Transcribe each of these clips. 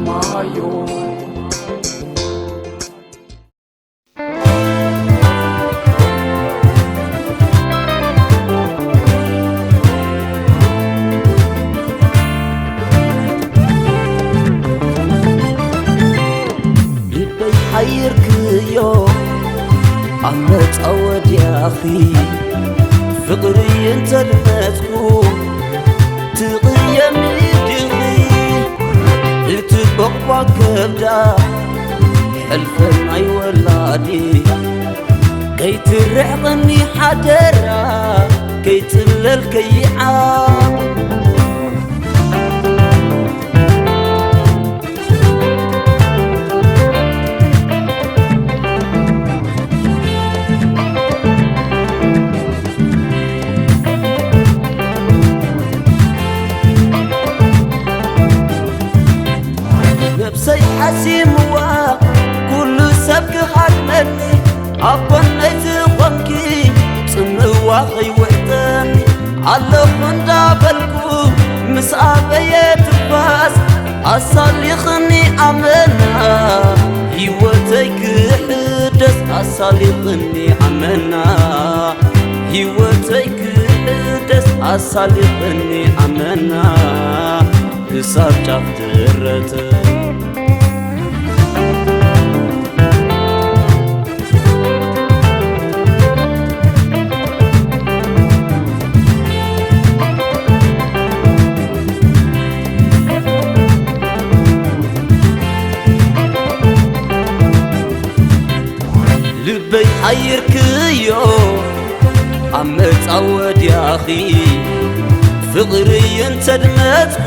ማዮ። ልበይ ሓይርክዮ ኣብ መጻወድያኺ ፍቕሪ እንተድመጽኩ ትቕየሚ ዲኺ? እቲ ቦቕቧ ከብዳ ሕልፈ ናይ ወላዲ ከይትርሕቕኒ ሓደራ ከይጽለል ከይዓ። ነብሰይ ሓሲምዋ ኩሉ ሰብ ክሃድመኒ ኣብ ጎነይ ዝኾንኪ ጽምዋ ኸይውሕጠኒ ኣለኹ እንዳበልኩ ምስ ኣበየ ትንፋስ ኣሳሊኽኒ ኣመና ህይወተይ ክሕደስ ኣሳሊኽኒ ኣመና ህይወተይ ክሕደስ ኣሳሊኽኒ ኣመና ክሳብ ጫፍ ትረተ ልበይ ሓይርክዮ ኣብ መጻወድያኺ ፍቕሪ እንተድመጽኩ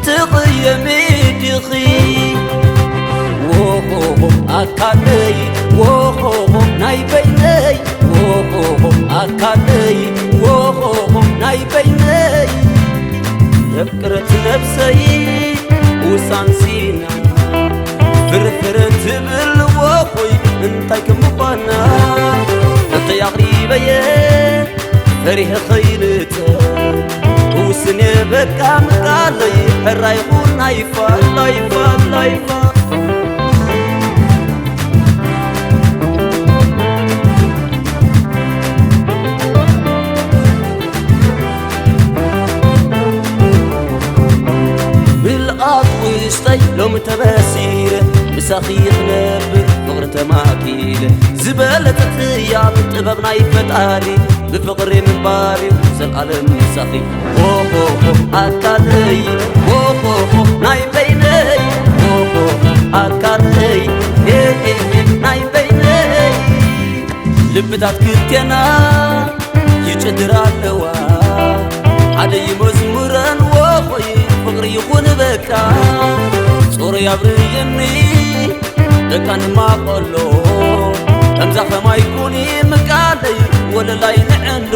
ትቕየሚ ዲኺ? ወሆሆ ኣካለይ ወሆሆ ናይ በይነይ ወሆሆ ኣካለይ ወሆሆ ናይ በይነይ የፍቅረት ነብሰይ ውሳን ሲና ፍርፍር ትብል ወኾይ እንታይ ከም ምዃና እንተይ ኣቕሪበየ ፈሪሐ ኸይንተ ክውስን እየ በቃ ምቃለይ ሕራይ ኹን ኣይፋል ኣይፋል ኣይፋል ምልኣት ውሽጠይ ሎሚ ተበሲረ ምሳኺ ክነብር ፍቕሪ ተማኪለ ዝበለጸ ህያብ ጥበብ ናይ ፈጣሪ ብፍቕሪ ምንባር እዩ ዘልኣለም ምሳኺ ኦሆሆ ኣካለይ ኦሆሆ ናይ በይነይ ኦሆሆ ኣካለይ ኤኤኤ ናይ በይነይ ልብታት ክልቴና ይጭድራ ኣለዋ ሓደ ይመዝሙረን ወኾይ ፍቕሪ ይኹን በቃ ጾሮ ያብርየኒ በቃ ንማቐሎ ከምዛ ኸማይ ኩኒ ምቃለይ ወለላይ ንዕንዶ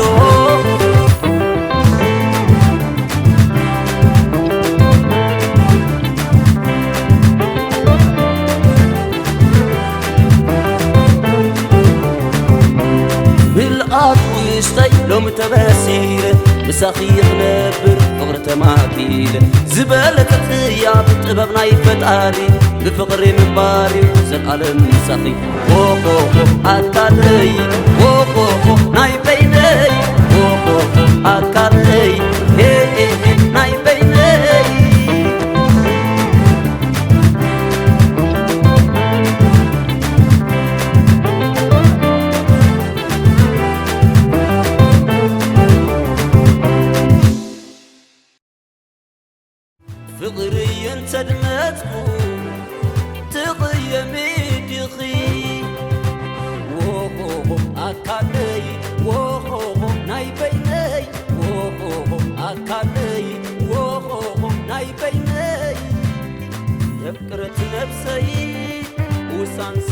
ምልኣት ውሽጠይ ሎሚ ተበሲረ ምሳኺ ክነብር ፍቕሪ ተማኪለ ዝበለጸ ህያብ ጥበብ ናይ ፈጣሪ ብፍቕሪ ምንባር እዩ ዘልኣለም ምሳኺ ኦሆሆ ኣካለይ ኦሆሆ ናይ በይነይ ኦሆሆ ኣካለይ ኤኤኤ ናይ በይነይ ፍቕሪ እንተድመጽኩ ትቕየሚ ዲኺ ወሆሆ ኣካለይ ወሆሆ ናይ በይነይ ወሆሆ ኣካለይ ወሆሆ ናይ በይነይ የፍቅረት ነብሰይ ውሳንሲ